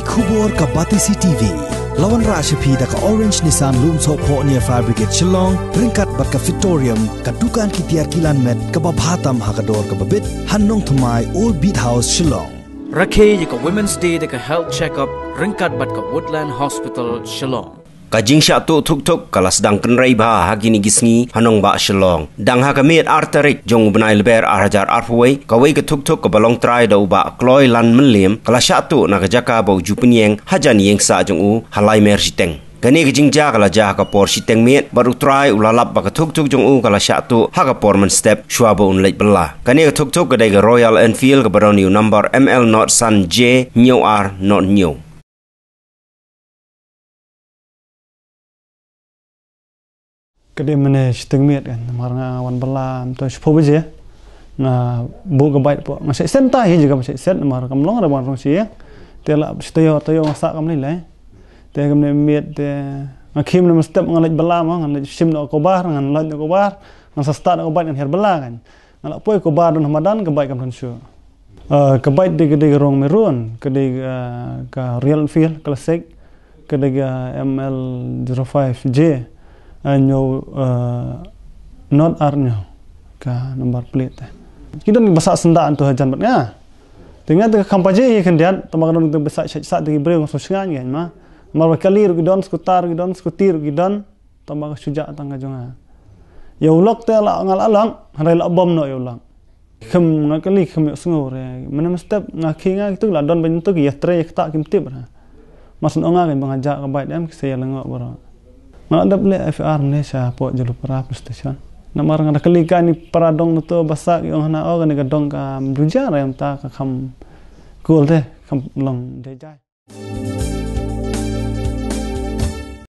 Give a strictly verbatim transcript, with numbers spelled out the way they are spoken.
Khubor ka Batesi T V. La wanrah sha phi da ka Orange Nissan Lumsohphoh near Fire Brigade Shillong, ryngkat bad ka Victorium, ka dukan ki tiar kilan met kaba bha tam ha ka dor kaba bit, ha Nongthymmai Old Beat House Shillong. Rakhe ïa ka Women's Day da ka health check-up ryngkat bad ka Woodland Hospital Shillong. Ka jingshah tuh thuk thuk ka la sdang kynrei bha ha kine ki sngi ha nongbah Shillong. Dang ha ka miet ar tarik jong u bnai Lber ar hajar arphew wei, kawei ka thuk thuk kaba long trai da u Bah Kloilan Mylliem ka la shah tuh na ka jaka ba u ju pynïeng hajan ïing sah jong u ha Laimer shiteng. Kane ka jingjia ka la jia ha ka por shiteng miet bad u trai u la lap ba ka thuk thuk jong u ka la shah tuh ha ka por mynstep shuwa ba un leit bylla. Kane ka thuk thuk ka dei ka Royal Enfield kaba don ïa u number M L not san J hynñiew ar not hynñiew. Ka dei mynne shiteng miet kan, namar nga wan bylla mynta shiphew baje. Nga buh ka bike hapoh, nga shait send tai hi jaka ba shait send, namar kam long re ban rung sha ïing. Te la shu taïew taïew nga sah kam lei lei. Te ka mynne miet te nga khie mynne mynstep nga leit bylla mo, ngan leit shim noh ka kawbar, ngan leit noh ka kawbar, ngan sa start noh ka bike ngan hiar bylla kan. Nga la poi ka kawbar don ha madan, ka bike kam don shuh. Ah, ka bike dei ka dei ka rong maroon, ka dei, ah, ka Royal Enfield Classic, ka dei ka M L zero five J, ah, hynñiew, ah, not ar hynñiew ka number plate te. Ki don kiba sah syndah hangto hajan bad nga. Te nga te ka kham paje hi khyndiat, tangba ka don kiba sah sah sah te ki briew nga sngewsynei ngan ma. Namar ba kali ruh ki don, scooter ruh ki don, scooty ruh ki don. Tangba ka shu jah tang ka jong nga. Ïa u lok te la nga la long, hynrei la bom noh ïa u lok. Kham nga kali kham ïohsngew re. Mynne mynstep nga khie nga kitu la don ban tu ki ïatrei ïa kata kim tip re. Mas ong nga kan ba nga jah ka bike em ki sa ïa lyngngoh baroh. Nga la dep leh F I R mynne sha hapoh Jalupara police station. Namar nga da kali kane para dong na to ba sah ki ong hana o kane ka dong kam ju jah re, mynta ka kham cool te, kham long jai jai.